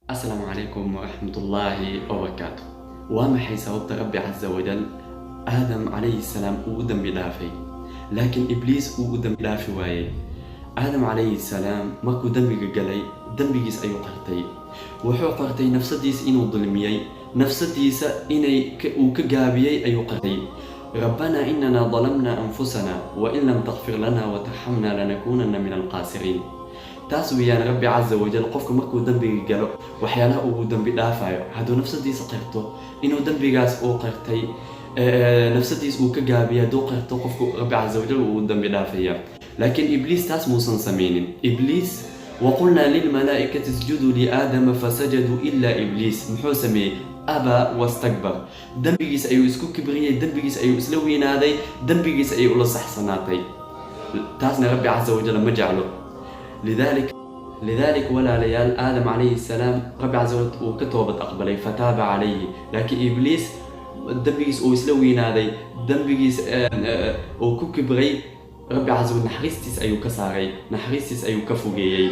Asalaamu calaykum waraxmatullaahi wabarakaatu. Waa maxay sababta Rabbi casa wajal Aadam calayhi salaam uu u dembi dhaafay, laakiin Ibliis uu u dembi dhaafi waayey? Aadam calayhi salaam markuu dembiga galay, dembigiis ayuu qartay. Wuxuu qartay nafsadiisa inuu dulmiyey, nafsadiisa inay uu ka gaabiyey ayuu qartay. ربنا إننا ظلمنا أنفسنا وإن لم تغفر لنا وترحمنا لنكونن من الخاسرين. Taas weeyaan Rabbi casa wajal qofka markuu dembiga galo waxyaalaha uu dembi dhaafayo, hadduu nafsadiisa qirto inuu dembigaas uu qirtay, nafsadiis uu ka gaabiyay hadduu qirto qofku, Rabbi casa wajal uu dembi dhaafaya. Laakiin Ibliis taas muusan sameynin. Ibliis, وقلنا للملائكة اسجدوا لآدم فسجدوا إلا إبليس. Muxuu sameeyey? أبى واستكبر. Dembigiis ayuu isku kibriyey, dembigiis ayuu isla weynaaday, dembigiis ayay ula saxsanaatay. Taasna Rabbi casa wajal ma jeclo. لذلك walaalayaal, Aadam calayhi salaam Rabbi casa wajal uu ka toobad aqbalay, فتاب عليه. Laakiin Ibliis dembigiis uu isla weynaaday, dembigiis uu ku kibray, Rabbi casa wajal naxariistiis ayuu ka saaray, naxariistiis ayuu ka fogeeyey.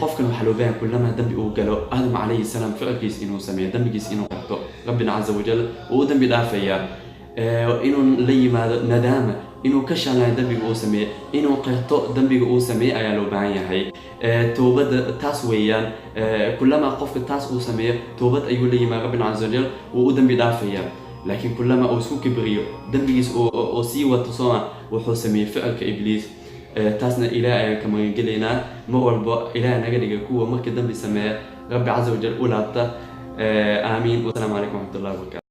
Qofkan waxaa loo baahan kullamaa dembi uu galo, Aadam calayhi salaam ficilkiis inuu sameeyo, dembigiis inuu qabto, Rabbina casa wajal uu u dembi dhaafayaa. Inuu la yimaado nadaama, inuu ka shalaayo dembiga uu sameeyey, inuu qirto dembiga uu sameeyey ayaa loo baahan yahay. Toobadda taas weeyaan. Kullamaa qofka taas uu sameeyo, toobad ayuu la yimaada, Rabbina casa wajal wuu u dembi dhaafayaa. Laakiin kullama uu isku kibriyo, dembigiis oo sii wato, sooma, wuxuu sameeyey ficilka Ibliis. Taasna Ilaah ayaan ka magangelaynaa. Mar walbo Ilaah naga dhiga kuwa marka dembi sameeya Rabbi casa wajal u laabta. Aamiin. Wasalaamu calaykum waraxmatullahi wabarakatu.